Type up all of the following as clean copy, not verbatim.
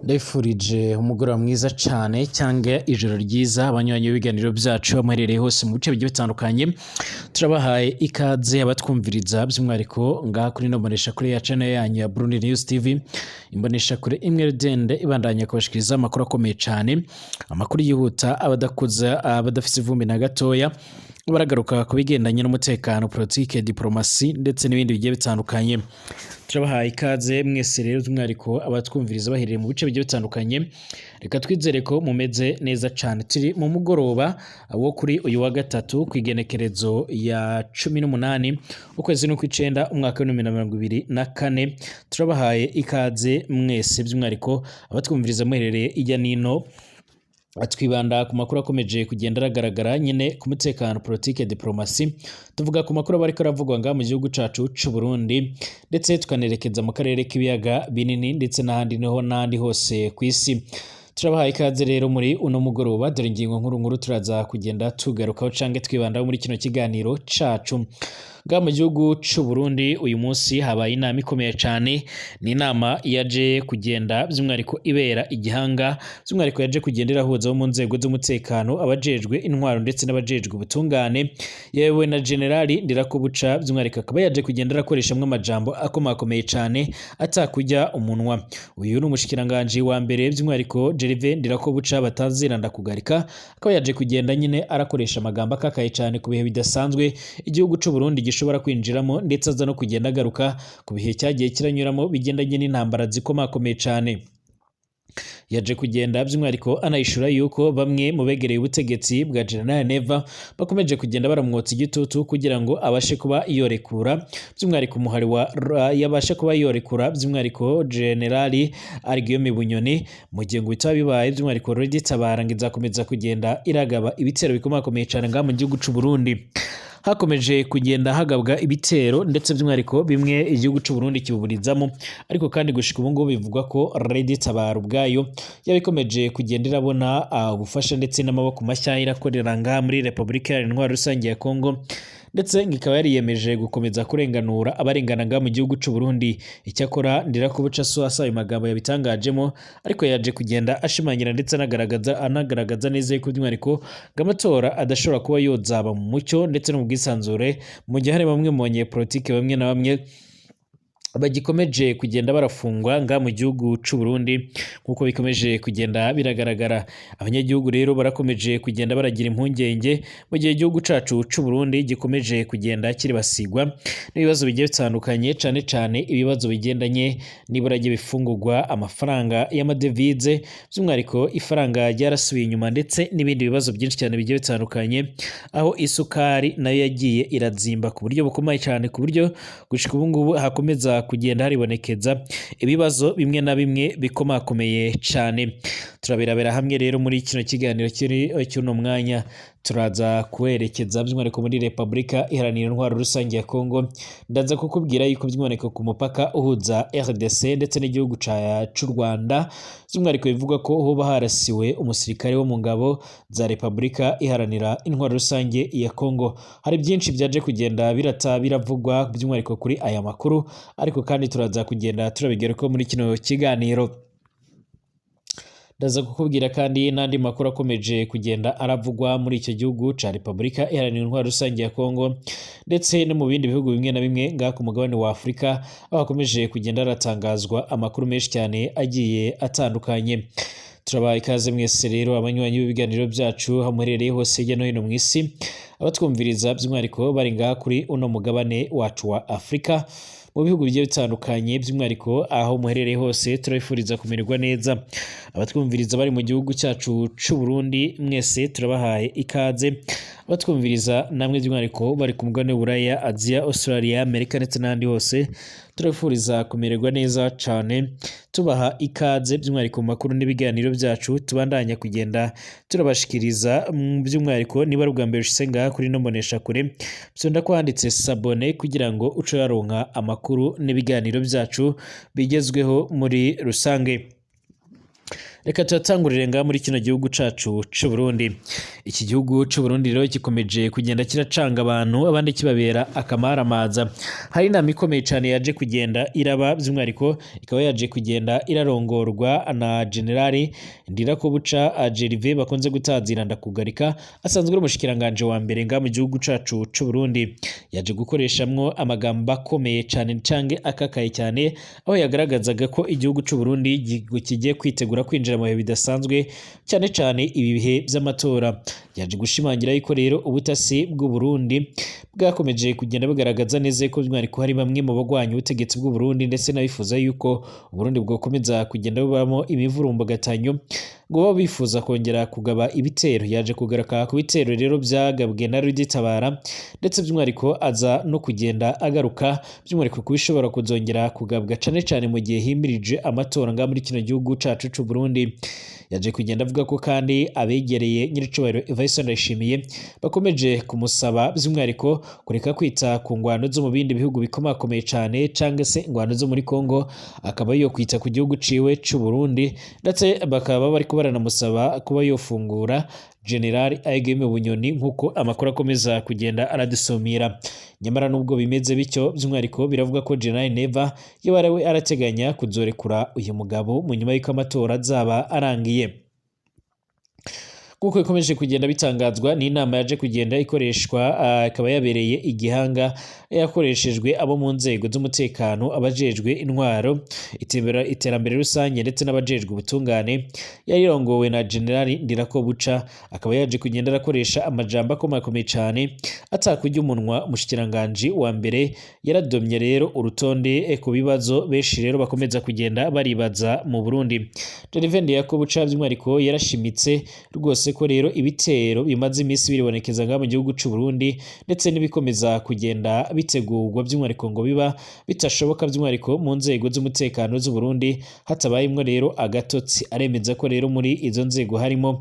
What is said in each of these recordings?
Ndabifurije umugoroba mwiza cane cyangwa ijoro ryiza, abanywanyi b'ibiganiro byacu amuherereye hose mu bice bigiye bitandukanye. Turabahaye ikaze abatwumviriza, by'umwihariko ngaha kuri ino mboneshakure ya channel yanyu ya Burundi News TV, imboneshakure imwe rudende ibandanya kubashikiriza amakuru akomeye cane, amakuru yihuta, abadakuza, abadafise ivumbi na gatoya. Baragaruka ku bigendanye n'umutekano, politike, diplomasi ndetse n'ibindi bigiye bitandukanye. Turabahaye ikaze mwese rero, by'umwihariko abatwumviriza baherereye mu bice bigiye bitandukanye. Reka twizere ko mumeze neza cane. Turi mu mugoroba wo kuri uyu wa gatatu, ku igenekerezo ya 18, ukwezi n'ukw'icenda, umwaka wa 2024. Turabahaye ikaze mwese, by'umwihariko abatwumviriza muherereye ijya nino. Twibanda ku makuru akomeje kugenda aragaragara nyine ku mutekano, politike, diplomasi. Tuvuga ku makuru aba ariko aravugwa ngaha mu gihugu cacu c'u Burundi, ndetse tukanerekeza mu karere k'ibiyaga binini, ndetse n'ahandi niho n'ahandi hose ku isi. Turabahaye ikaze rero muri uno mugoroba. Dore ingingo nkuru nkuru turaza kugenda tugarukaho canke twibandaho muri kino kiganiro cacu. Ngaha mu gihugu c'u Burundi, uyu munsi habaye inama ikomeye cane. Ni inama yaje kugenda by'umwihariko ibera igihanga, by'umwihariko yaje kugenda irahuza abo mu nzego z'umutekano, abajejwe intwaro ndetse n'abajejwe ubutungane, yewe na Generali Ndirakobuca. By'umwihariko akaba yaje kugenda arakoreshamwo amajambo akomakomeye cane atakujya umunwa. Uyu ni umushikiranganji wa mbere, by'umwihariko Gervais Ndirakobuca bataziranda kugarika, akaba yaje kugenda nyine arakoresha amagambo akakaye cane ku bihe bidasanzwe igihugu c'u Burundi gishobora kwinjiramo, ndetse aza no kugenda agaruka ku bihe cyagiye kiranyuramo bigendanye n'intambara zikomakomeye cane. Yaje kugenda by'umwihariko anayishura yuko bamwe mu begereye ubutegetsi bwa General Neva bakomeje kugenda baramwotsa igitutu kugira ngo abashe kuba yorekura, by'umwihariko umuhari wa yabashe kuba yorekura by'umwihariko Generali Guillaume Bunyoni. Mu gihe ngo bitaba bibaye, by'umwihariko Red Tabara ngo izakomeza kugenda iragaba ibitero bikomakomeye cyane ngaha mu gihugu c'u Burundi. Hakomeje kugenda hagabwa ibitero, ndetse by'umwihariko bimwe igihugu c'u Burundi kibuburizamo, ariko kandi gushika ubu ngubu bivugwa ko Red Tabara ubwayo yabikomeje kugenda irabona ubufasha ndetse n'amaboko mashya irakorera ngaha muri Repubulika Iharanira Intwaro Rusange ya Kongo, ndetse ngo ikaba yariyemeje gukomeza kurenganura abarengana ngaha mu gihugu c'u Burundi. Icyakora Ndirakobuca so ayo magambo yabitangajemo, ariko yaje kugenda ashimangira ndetse anagaragaza neza yuko by'umwihariko ngo amatora adashobora kuba yozaba mu mucyo ndetse no mu bwisanzure, mu gihe hari bamwe mu banyepolitike bamwe na bamwe bagikomeje kugenda barafungwa ngaha mu gihugu c'u Burundi, nk'uko bikomeje kugenda biragaragara. Abanyagihugu rero barakomeje kugenda baragira impungenge mu gihe igihugu cacu c'u Burundi gikomeje kugenda kiribasigwa n'ibibazo bigiye bitandukanye, cane cane ibibazo bigendanye n'ibura ry'ibifungurwa, amafaranga y'amadevize, by'umwihariko ifaranga ryarasubiye inyuma, ndetse n'ibindi bibazo byinshi cyane bigiye bitandukanye, aho isukari nayo yagiye irazimba ku buryo bukomeye cyane, ku buryo gushika ubu ngubu hakomeza kugenda haribonekeza ibibazo bimwe na bimwe bikomakomeye cyane. Turabirabera hamwe rero muri kino kiganiro kiri cy'uno mwanya. Turaza kuwerekeza by'umwihariko muri Repubulika Iharanira Intwaro Rusange ya Kongo. Ndaza kukubwira yuko by'umwihariko ku mupaka uhuza RDC ndetse n'igihugu c'u Rwanda, by'umwihariko bivugwa ko hoba harasiwe umusirikare wo mu ngabo za Repubulika Iharanira Intwaro Rusange ya Kongo. Hari byinshi byaje kugenda birata biravugwa by'umwihariko kuri aya makuru, ariko kandi turaza kugenda turabigarukaho muri kino kiganiro. Ndaza kukubwira kandi n'andi makuru akomeje kugenda aravugwa muri icyo gihugu ca Repubulika Iharanira Intwaro Rusange ya Kongo, ndetse no mu bindi bihugu bimwe na bimwe ngaha ku mugabane wa Afurika, aho hakomeje kugenda haratangazwa amakuru menshi cyane agiye atandukanye. Turabaha ikaze mwese rero, abanywanyi b'ibiganiro byacu aho muherereye hose hirya no hino mu isi, abatwumviriza by'umwihariko bari ngaha kuri uno mugabane wacu wa Afurika, mu bihugu bigiye bitandukanye, by'umwihariko aho muherereye hose turabifuriza kumererwa neza. Abatwumviriza bari mu gihugu cyacu c'u Burundi, mwese turabahaye ikaze. Abatwumviriza namwe by'umwihariko bari ku mugabane w'Uburaya, Aziya, Australia, Amerika ndetse n'ahandi hose, turabifuriza kumererwa neza cane. Tubaha ikaze by'umwihariko mu makuru n'ibiganiro byacu tubandanya kugenda turabashikiriza. By'umwihariko niba ari ubwa mbere ushitse ngaha kuri ino mboneshakure, fyonda ko handitse s'abonner kugira ngo uce uyaronka amakuru n'ibiganiro byacu bigezweho muri rusange. Reka tuhatangurire ngaha muri kino gihugu cacu c'u Burundi. Iki gihugu c'u Burundi rero gikomeje kugenda kiracanga abantu, abandi kibabera akamaramaza. Hari inama ikomeye cane yaje kugenda iraba, by'umwihariko ikaba yaje kugenda irarongorwa na General Ndirakobuca Gervais bakunze gutazira Ndakugarika, asanzwe ari umushikiranganje wa mbere ngaha mu gihugu cacu c'u Burundi. Yaje gukoreshamwo amagambo akomeye cane canke akakaye cyane, aho yagaragazaga ko igihugu c'u Burundi kigiye kwitegura kwinjira mu bihe bidasanzwe, cyane cyane ibi bihe by'amatora. Yaje gushimangira yuko rero ubutasi bw'u Burundi bwakomeje kugenda bugaragaza neza ko by'umwihariko hari bamwe mu bagwanya ubutegetsi bw'u Burundi ndetse n'abifuza yuko Uburundi bwakomeza kugenda bubamo imivurumbugatanyo, ngo baba bifuza kongera kugaba ibitero. Yaje kugaruka ku bitero rero byagabwe na Rugitabara, ndetse by'umwihariko aza no kugenda agaruka by'umwihariko ku bishobora kuzongera kugabwa cane cane mu gihe himirije amatora ngaha muri kino gihugu cacu c'u Burundi. Yaje kugenda avuga ko kandi abegereye nyiricubahiro Evariste Ndayishimiye bakomeje kumusaba by'umwihariko kureka kwita ku ngwano zo mu bindi bihugu bikomakomeye cane canke se ingwano zo muri Kongo, akaba yo kwita ku gihugu ciwe c'u Burundi, ndetse bakaba bariko baranamusaba kuba yofungura General Aigeme Bunyoni, nk'uko amakuru akomeza kugenda aradusumira. Nyamara nubwo bimeze bityo, by'umwihariko biravuga ko General Neva yoba we arateganya kuzorekura uyu mugabo mu nyuma y'uko amatora azaba arangiye. Nk'uko bikomeje kugenda bitangazwa n'inama yaje kugenda ikoreshwa, ikaba yabereye igihanga, yakoreshejwe abo mu nzego z'umutekano, abajejwe intwaro, iterambere rusange ndetse n'abajejwe ubutungane, yarirongowe na General Ndirakobuca, akaba yaje kugenda arakoresha amajambo akomakomeye cane atakurya umunwa. Umushikiranganji wa mbere yaradomye rero urutonde ku bibazo benshi rero bakomeza kugenda baribaza mu Burundi. Gervais Ndirakobuca by'umwihariko yarashimitse rwose ko rero ibitero bimaze iminsi biribonekeza ngaha mu gihugu c'u Burundi ndetse n'ibikomeza kugenda bitegurwa by'umwihariko ngo biba bitashoboka by'umwihariko mu nzego z'umutekano z'u Burundi hatabayemwo rero agatotsi. Aremeza ko rero muri izo nzego harimo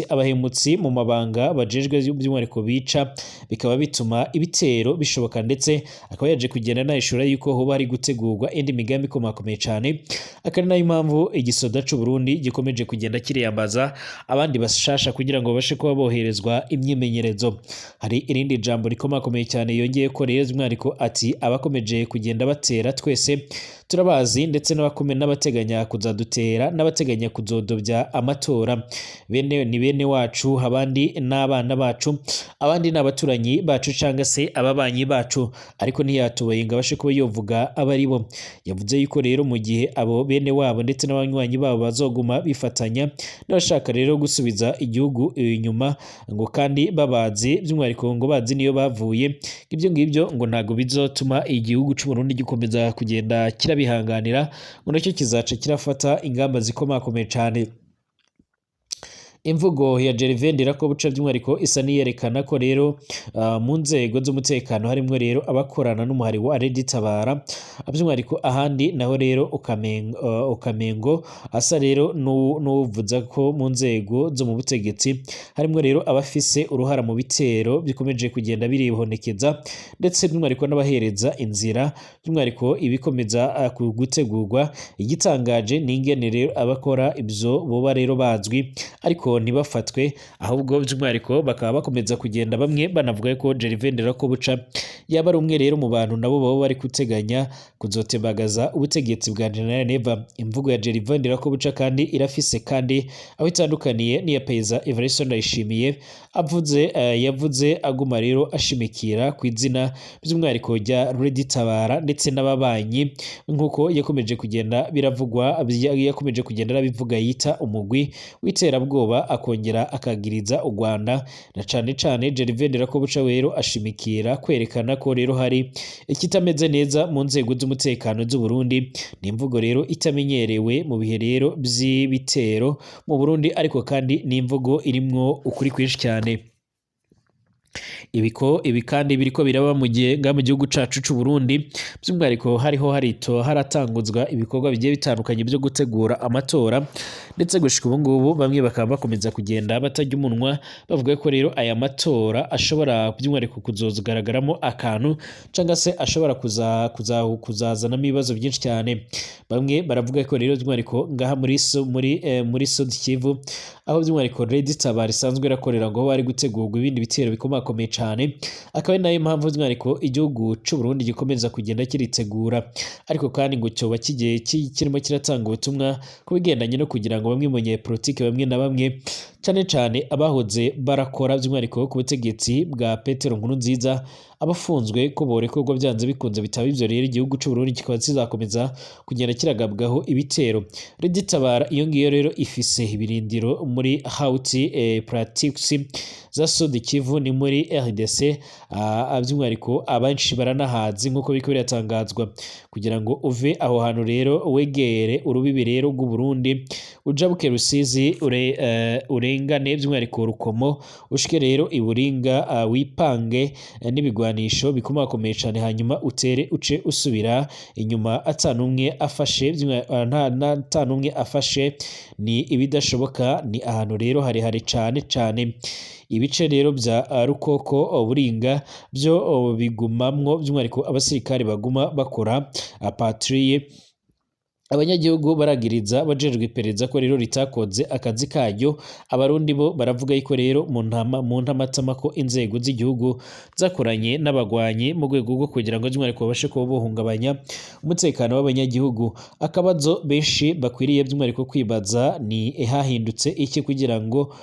abahemutsi mu mabanga bajejwe by'umwihariko bica, bikaba bituma ibitero bishoboka, ndetse akaba yaje kugenda anahishura yuko hoba hari gutegurwa indi migambi ikomakomeye cane, akaba ari nayo impamvu igisoda c'u Burundi gikomeje kugenda kiriyambaza abandi bashasha kugira ngo babashe kuba boherezwa imyimenyerezo. Hari irindi jambo rikomakomeye cyane yongeye ko rero by'umwihariko ati abakomeje kugenda batera twese turabazi, ndetse n'abateganya kuzadutera n'abateganya kuzodobya amatora, bene ni bene wacu, abandi n'abana bacu, abandi ni abaturanyi bacu cyangwa se ababanyi bacu, ariko ntiyatubaye ngo abashe kuba yovuga abo ari bo. Yavuze yuko rero mu gihe abo bene wabo ndetse n'abanywanyi babo bazoguma bifatanya n'abashaka rero gusubiza igihugu inyuma, ngo kandi babazi by'umwihariko ngo bazi niyo bavuye, ibyo ngibyo ngo ntabwo bizotuma igihugu c'u Burundi gikomeza kugenda kirabihanganira, ngo nacyo kizaca kirafata ingamba zikomakomeye cane. Imvugo ya Gervais Ndirakobuca by'umwihariko isa n'iyerekana ko rero mu nzego z'umutekano harimwo rero abakorana n'umuhari wa Red Tabara by'umwihariko, ahandi naho rero ukamengo asa rero n'uvuza ko mu nzego zo mu butegetsi harimwo rero abafise uruhara mu bitero bikomeje kugenda biribonekeza, ndetse by'umwihariko n'abahereza inzira by'umwihariko ibikomeza gutegurwa. Igitangaje ni ingene rero abakora ibyo boba rero bazwi ariko ntibafatwe, ahubwo by'umwihariko bakaba bakomeza kugenda bamwe banavuga ko Gervais Ndirakobuca yaba ari umwe rero mu bantu nabo baba bari guteganya kuzotembagaza ubutegetsi bwa General Neva. Imvugo ya Gervais Ndirakobuca kandi irafise kandi aho itandukaniye n'iya Perezida Evariste Ndayishimiye avuze, yavuze aguma rero ashimikira ku izina by'umwihariko rya Red Tabara ndetse n'ababanyi, nk'uko yakomeje kugenda biravugwa, yakomeje kugenda arabivuga yita umugwi w'iterabwoba, akongera akagiriza u Rwanda na cane cane. Gervais Ndirakobuca rero ashimikira kwerekana ko rero hari ikitameze neza mu nzego z'umutekano z'u Burundi. Ni imvugo rero itamenyerewe mu bihe rero by'ibitero mu Burundi, ariko kandi ni imvugo irimwo ukuri kwinshi cyane. Ibiko ibi kandi biriko biraba mu gihe nga mu gihugu cacu c'u Burundi, by'umwihariko hariho harito haratanguzwa ibikorwa bigiye bitandukanye byo gutegura amatora, ndetse gushika ubu ngubu bamwe bakaba bakomeza kugenda batarya umunwa, bavuga ko rero aya matora ashobora by'umwihariko kuzogaragaramo akantu cyangwa se ashobora kuzazanamo ibibazo byinshi cyane. Bamwe baravuga ko rero by'umwihariko ngaha muri Sud Kivu, aho by'umwihariko Red Tabara isanzwe irakorera, ngo bari gutegurwa ibindi bitero bikomakomeye cyane, akaba ari nayo mpamvu by'umwihariko igihugu c'u Burundi gikomeza kugenda kiritegura. Ariko kandi ngo cyoba kigiye kirimo kiratanga ubutumwa ku bigendanye no kugira ngo bamwe mu banyepolitike bamwe na bamwe, cyane cyane abahoze barakora by'umwihariko ku butegetsi bwa Petero Nkurunziza, abafunzwe ko borekurwa byanze bikunze, bitaba ivyo rero igihugu c'u Burundi kikaba kizakomeza kugenda kiragabwaho ibitero. Red Tabara iyo ngiyo rero ifise ibirindiro muri Hauti Pratiques za Sud Kivu, ni muri RDC, by'umwihariko abenshi baranahazi nk'uko biriko biratangazwa. Kugira ngo uve aho hantu rero wegere urubibi rero rw'u Burundi, ujabuke Rusizi, urengane by'umwihariko Rukomo, ushike rero i Buringa, wipange n'ibigwanisho bikomakomeye cane, hanyuma utere uce usubira inyuma atanumwe afashe, atanumwe afashe, ni ibidashoboka. Ni ahantu rero harehare cane cane. Ibice rero bya Rukoko, Buringa byo bigumamwo by'umwihariko abasirikare baguma bakora patrouille. Abanyagihugu baragiriza abajejwe iperereza ko rero ritakoze akazi karyo. Abarundi bo baravuga yuko rero mu ntamatama ko inzego z'igihugu zakoranye n'abagwanyi mu rwego rwo kugira ngo by'umwihariko babashe kuba bohungabanya umutekano w'abanyagihugu. Akabazo benshi bakwiriye by'umwihariko kwibaza ni hahindutse iki kugira ngo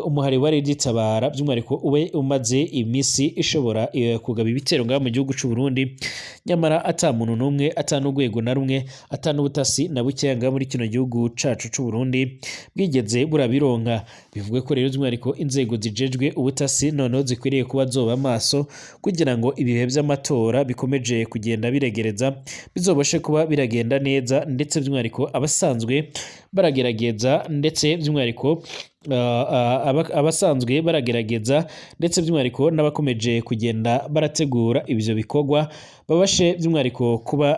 umuhari wa Red Tabara by'umwihariko ube umaze iminsi ishobora kugaba ibitero ngaha mu gihugu c'u Burundi, nyamara ata muntu n'umwe, ata n'urwego na rumwe, ata n'ubutasi na bukeya ngaha muri kino gihugu cacu c'u Burundi bwigeze burabironka. Bivuga ko rero by'umwihariko inzego zijejwe ubutasi noneho zikwiriye kuba zoba amaso kugira ngo ibihe by'amatora bikomeje kugenda biregereza bizobashe kuba biragenda neza, ndetse by'umwihariko abasanzwe baragerageza, ndetse by'umwihariko abasanzwe baragerageza, ndetse by'umwihariko n'abakomeje kugenda barategura ivyo bikorwa babashe by'umwihariko kuba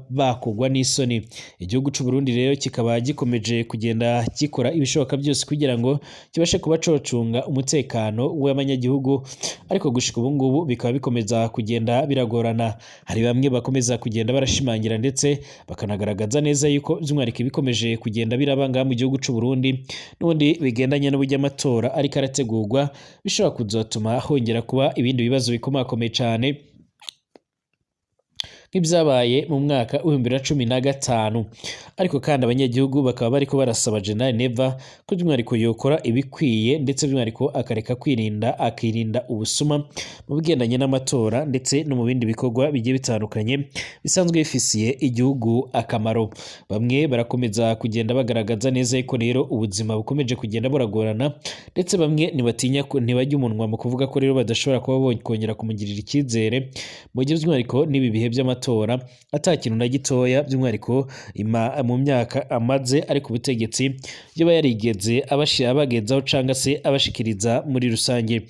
bakugwa n'isoni. Igihugu c'u Burundi rero kikaba gikomeje kugenda gikora ibishoboka byose kugira ngo kibashe kuba cocunga umutekano w'abanyagihugu, ariko gushika ubu ngubu bikaba bikomeza kugenda biragorana. Hari bamwe bakomeza kugenda barashimangira ndetse bakanagaragaza neza yuko by'umwihariko ibikomeje kugenda biraba ngaha mu gihugu c'u Burundi n'ubundi bigendanye n'uburyo amatora ariko arategurwa bishobora kuzotuma hongera kuba ibindi bibazo bikomakomeye cane nk'ibyabaye mu mwaka w'2015. Ariko kandi abanyagihugu bakaba bariko barasaba General Neva ko by'umwihariko yokora ibikwiye, ndetse by'umwihariko akareka kwirinda, akirinda ubusuma mu bigendanye n'amatora ndetse no mu bindi bikorwa bigiye bitandukanye bisanzwe bifisiye igihugu akamaro. Bamwe barakomeza kugenda bagaragaza neza yuko rero ubuzima bukomeje kugenda buragorana, ndetse bamwe ntibatinya ntibajya umunwa mu kuvuga ko rero badashobora kuba bokongera kumugirira icyizere mu gihe by'umwihariko n'ibi bihe by'amatora ata kintu na gitoya by'umwihariko mu myaka amaze ari ku butegetsi yoba yarigeze abagezaho cangwa se abashikiriza muri rusange.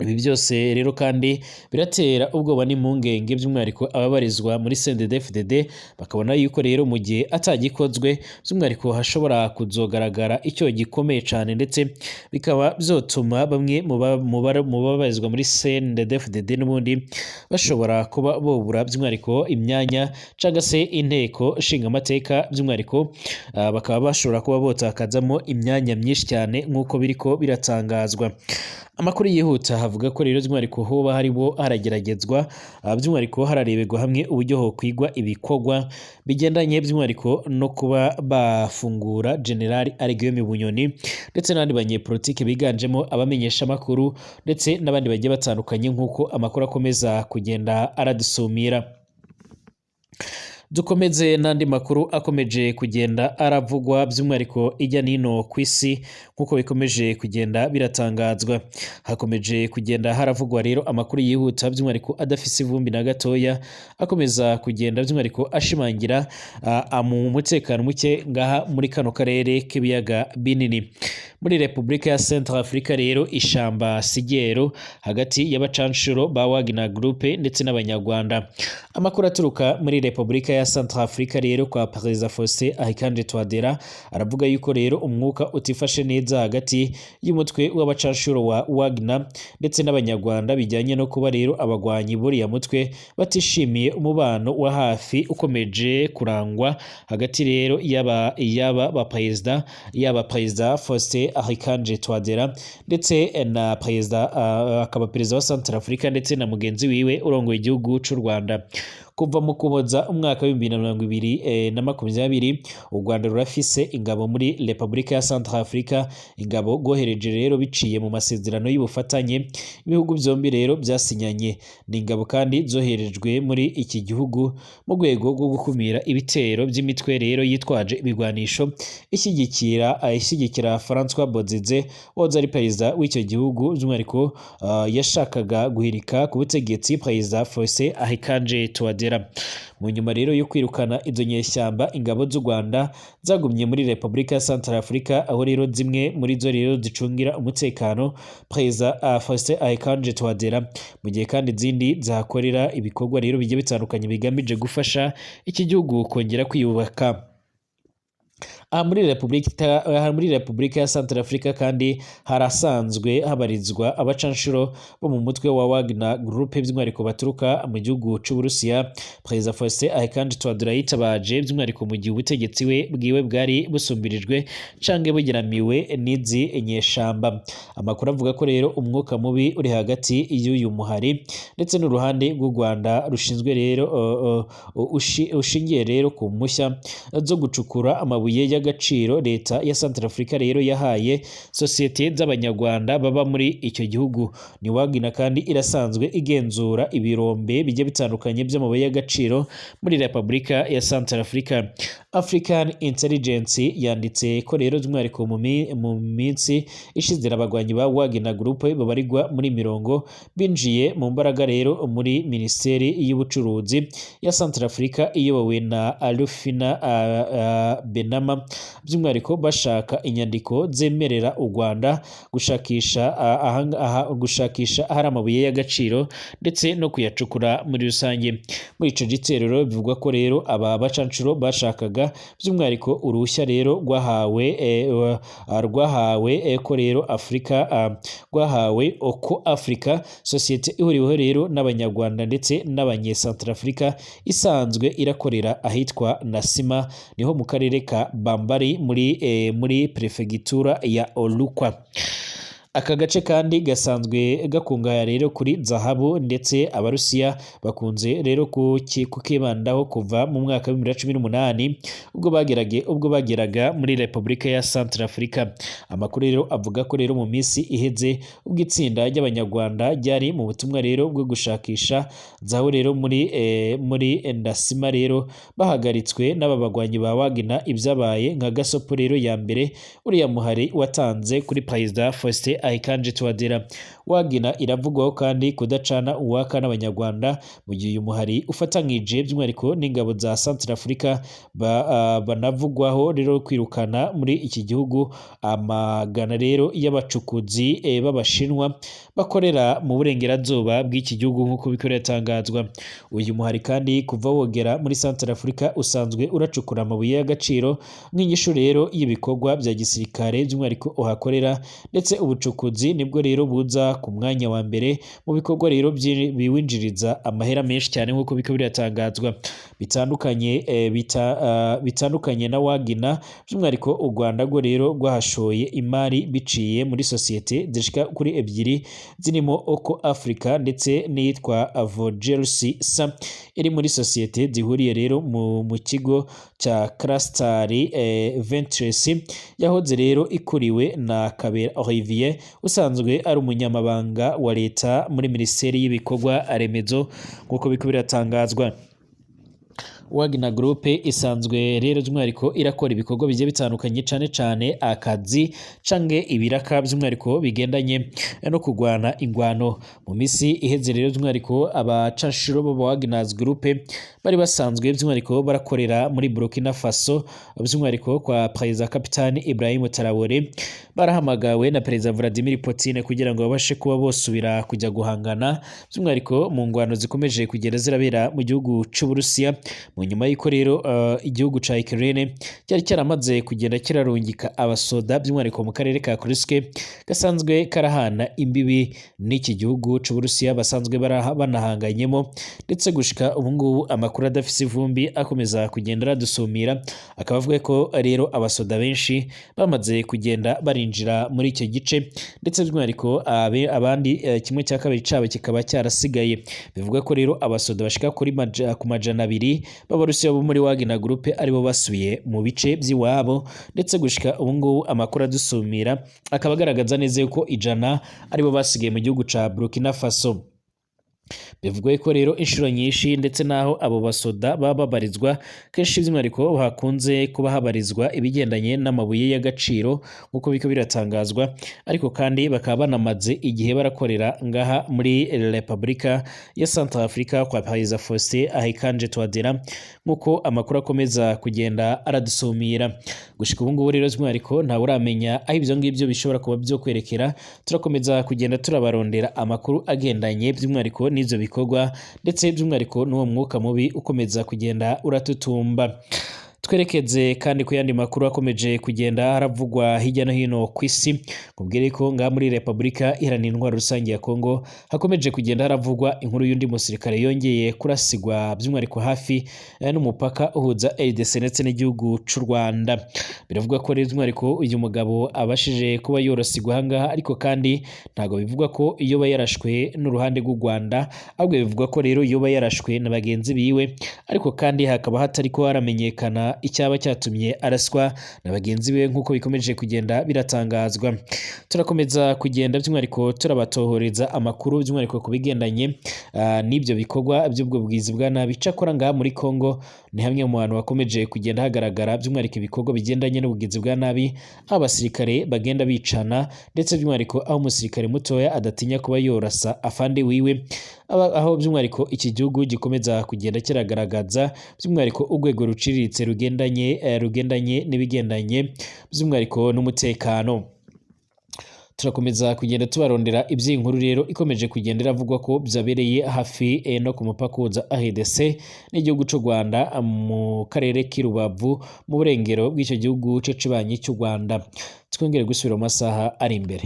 Ibi byose rero kandi biratera ubwoba n'impungenge by'umwihariko ababarizwa muri CNDD-FDD, bakabona yuko rero mu gihe atagikozwe by'umwihariko hashobora kuzogaragara icyo gikomeye cane, ndetse bikaba byotuma bamwe mu babarizwa muri CNDD-FDD n'ubundi bashobora kuba bobura by'umwihariko imyanya cangwa se inteko nshingamateka, by'umwihariko bakaba bashobora kuba botakazamo imyanya myinshi cyane nk'uko biriko biratangazwa. Amakuru yihuta havuga ko rero by'umwihariko hoba hariho harageragezwa, by'umwihariko harareberwa hamwe uburyo hokwigwa ibikorwa bigendanye by'umwihariko no kuba bafungura General Alain Bunyoni ndetse n'abandi banyepolitike biganjemo abamenyesha amakuru ndetse n'abandi bagiye batandukanye, nk'uko amakuru akomeza kugenda aradusumira. Dukomeze n'andi makuru akomeje kugenda aravugwa by'umwihariko ijya nino ku isi nk'uko bikomeje kugenda biratangazwa. Hakomeje kugenda haravugwa rero amakuru yihuta by'umwihariko adafise ivumbi na gatoya, akomeza kugenda by'umwihariko ashimangira mu mutekano muke ngaha muri kano karere k'ibiyaga binini. Muri Repubulika ya Centrafrica rero, ishamba Sigero hagati y'abacanshuro ba Wagner Group ndetse n'Abanyarwanda. Amakuru aturuka muri Repubulika ya Centrafrica rero kwa Perezida Faustin Archange Touadera aravuga yuko rero umwuka utifashe neza hagati y'umutwe w'abacanshuro wa Wagner ndetse n'Abanyarwanda, bijyanye no kuba rero abagwanyi buriya mutwe batishimiye umubano wa hafi ukomeje kurangwa hagati rero yaba ba perezida, yaba Perezida Faustin Archange Touadera ndetse na perezida, akaba perezida wa Centrafrica, ndetse na mugenzi wiwe urongoye igihugu c'u Rwanda. Kuva mu Kuboza umwaka w'2020 na 20, u Rwanda rurafise ingabo muri Repubulika ya Centrafrica, ingabo rwohereje rero biciye mu masezerano y'ubufatanye ibihugu byombi rero byasinyanye. Ni ingabo kandi zoherejwe muri iki gihugu mu rwego rwo gukumira ibitero by'imitwe rero yitwaje ibigwanisho ishyigikira François Bozize wahoze ari perezida w'icyo gihugu, by'umwihariko yashakaga guhirika ku butegetsi Perezida Faustin Archange Touadera. Mu nyuma rero yo kwirukana izo nyeshyamba, ingabo z'u Rwanda zagumye muri Repubulika ya Centrafrica, aho rero zimwe muri zo rero zicungira umutekano Perezida Faustin Archange Touadera, mu gihe kandi izindi zahakorera ibikorwa rero bigiye bitandukanye bigamije gufasha iki gihugu kongera kwiyubaka. Aha muri Repubulika ya Centrafrica kandi harasanzwe habarizwa abacanshuro bo mu mutwe wa Wagner Group, by'umwihariko baturuka mu gihugu c'Uburusiya. Perezida Faustin Archange Touadera yitabaje by'umwihariko mu gihe ubutegetsi we bwiwe bwari busumbirijwe canke bugeramiwe n'izi nyeshamba. Amakuru avuga ko rero umwuka mubi uri hagati y'uyu muhari ndetse n'uruhande rw'u Rwanda rushinzwe rero ushingiye rero ku mpushya zo gucukura amabuye y'agaciro leta ya Centrafrica rero yahaye sosiyete z'Abanyarwanda baba muri icyo gihugu. Ni Wagner kandi irasanzwe igenzura ibirombe bigiye bitandukanye by'amabuye y'agaciro muri Repubulika ya Centrafrica. African Intelligence yanditse ko rero by'umwihariko mu minsi ishize abagwanyi ba Wagner Group babarirwa muri mirongo binjiye mu mbaraga rero muri Minisiteri y'Ubucuruzi ya Centrafrica iyobowe na Alufina Benama, by'umwihariko bashaka inyandiko zemerera u Rwanda gushakisha ahari amabuye y'agaciro ndetse no kuyacukura muri rusange. Muri ico gitero rero bivugwa ko rero aba bacanshuro bashakaga by'umwihariko uruhushya rero rwahawe ko rero Afrika, rwahawe Oko Africa, sosiyete ihuriweho rero n'Abanyarwanda ndetse n'Abanyecentrafrica, isanzwe irakorera ahitwa Nasima, niho mu karere ka Bambari muri prefegitura ya Olukwa. Aka gace kandi gasanzwe gakungahaye rero kuri zahabu, ndetse Abarusiya bakunze rero kukibandaho kuva mu mwaka wa 2018 ubwo bageraga muri Repubulika ya Centrafrica. Amakuru rero avuga ko rero mu minsi iheze ubwo itsinda ry'Abanyarwanda ryari mu butumwa rero bwo gushakisha zahabu rero muri Ndasima rero bahagaritswe n'aba bagwanyi ba Wagner, ibyabaye nka gasopo rero ya mbere uriya muhari watanze kuri Perezida Faustin Archange Touadera. Wagner iravugwaho kandi kudacana uwaka n'Abanyarwanda, mu gihe uyu muhari ufatanyije by'umwihariko n'ingabo za Centrafrica banavugwaho rero kwirukana muri iki gihugu amagana rero y'abacukuzi b'Abashinwa bakorera mu burengerazuba bw'iki gihugu, nk'uko biko biratangazwa. Uyu muhari kandi kuva wogera muri Centrafrica usanzwe uracukura amabuye y'agaciro nk'inyishu rero y'ibikorwa bya gisirikare by'umwihariko uhakorera, ndetse ubucukuzi nibwo rero buza ku mwanya wa mbere mu bikorwa rero biwinjiriza amahera menshi cyane, nk'uko biko biratangazwa. Bitandukanye na Wagner, by'umwihariko u Rwanda rwo rero rwahashoye imari biciye muri sosiyete zishika kuri ebyiri zirimo Oko Africa ndetse n'iyitwa Vogelsi SA iri muri sosiyete zihuriye rero mu kigo cya Crystal Ventures yahoze rero ikuriwe na Kabera Olivier usanzwe ari umunyamabanga wa leta muri Minisiteri y'Ibikorwa Remezo, nk'uko biko biratangazwa. Wagner Group isanzwe rero by'umwihariko irakora ibikorwa bigiye bitandukanye, cane cane akazi canke ibiraka by'umwihariko bigendanye no kurwana ingwano. Mu misi iheze rero by'umwihariko abacanshuro bo Wagner Group bari basanzwe by'umwihariko barakorera muri Burkina Faso, by'umwihariko kwa Perezida Kapitani Ibrahim Traoré, barahamagawe na Perezida Vladimir Putin kugira ngo babashe kuba bosubira kujya guhangana by'umwihariko mu ngwano zikomeje kugenda zirabera mu gihugu c'Uburusiya. Mu nyuma y'uko rero igihugu ca Ukraine cyari cyaramaze kugenda kirarungika abasoda by'umwihariko mu karere ka Kursk gasanzwe karahana imbibi n'iki gihugu c'Uburusiya basanzwe banahanganyemo, ndetse gushika ubu ngubu amakuru adafise ivumbi akomeza kugenda aradusumira akaba avuga ko rero abasoda benshi bamaze kugenda barinjira muri icyo gice, ndetse by'umwihariko abandi kimwe cya kabiri cabo kikaba cyarasigaye. Bivuga ko rero abasoda bashika ku 200 b'Abarusiya bo muri Wagner Group aribo basubiye mu bice by'iwabo, ndetse gushika ubu ngubu amakuru adusumira akaba agaragaza neza yuko 100 aribo basigaye mu gihugu ca Burkina Faso. Bivugwa ko rero inshuro nyinshi, ndetse n'aho abo basoda baba babarizwa kenshi by'umwihariko hakunze kuba habarizwa ibigendanye n'amabuye y'agaciro nk'uko biriko biratangazwa, ariko kandi bakaba banamaze igihe barakorera ngaha muri Repubulika ya Centrafrica kwa Perezida Faustin Archange Touadera, nk'uko amakuru akomeza kugenda aradusumira. Gushika ubu ngubu rero by'umwihariko ntawe uramenya aho ibyo ngibyo bishobora kuba byo kwerekera. Turakomeza kugenda turabarondera amakuru agendanye by'umwihariko n'ivyo bikorwa, ndetse by'umwihariko n'uwo mwuka mubi ukomeza kugenda uratutumba. Twerekeze kandi ku yandi makuru akomeje kugenda haravugwa hirya no hino ku isi. Nkubwire ko ngaha muri Repubulika Iharanira Intwaro Rusange ya Kongo hakomeje kugenda haravugwa inkuru y'undi musirikare yongeye kurasigwa by'umwihariko hafi n'umupaka uhuza RDC ndetse n'igihugu c'u Rwanda. Biravugwa ko rero by'umwihariko uyu mugabo abashije kuba yorosigwa ahangaha, ariko kandi ntabwo bivugwa ko yoba yarashwe n'uruhande rw'u Rwanda, ahubwo bivugwa ko rero yoba yarashwe na bagenzi biwe, ariko kandi hakaba hatariko haramenyekana icyaba cyatumye araswa na bagenzi be nk'uko bikomeje kugenda biratangazwa. Turakomeza kugenda by'umwihariko turabatohoreza amakuru by'umwihariko ku bigendanye n'ibyo bikorwa by'ubwo bwizi bwa nabi. Cyakora ngaha muri Kongo ni hamwe mu hantu hakomeje kugenda hagaragara by'umwihariko ibikorwa bigendanye n'ubugizi bwa nabi, aho abasirikare bagenda bicana, ndetse by'umwihariko aho umusirikare mutoya adatinya kuba yorasa afande wiwe, aho by'umwihariko iki gihugu gikomeza kugenda kiragaragaza by'umwihariko urwego ruciriritse rugendanye n'ibigendanye by'umwihariko n'umutekano. Turakomeza kugenda tubarondera iby'inkuru rero ikomeje kugenda iravugwa ko byabereye hafi no ku mupaka uhuza RDC n'igihugu c'u Rwanda mu karere k'i Rubavu mu burengero bw'icyo gihugu c'ibanyi cy'u Rwanda. Twongere gusubira mu masaha ari imbere.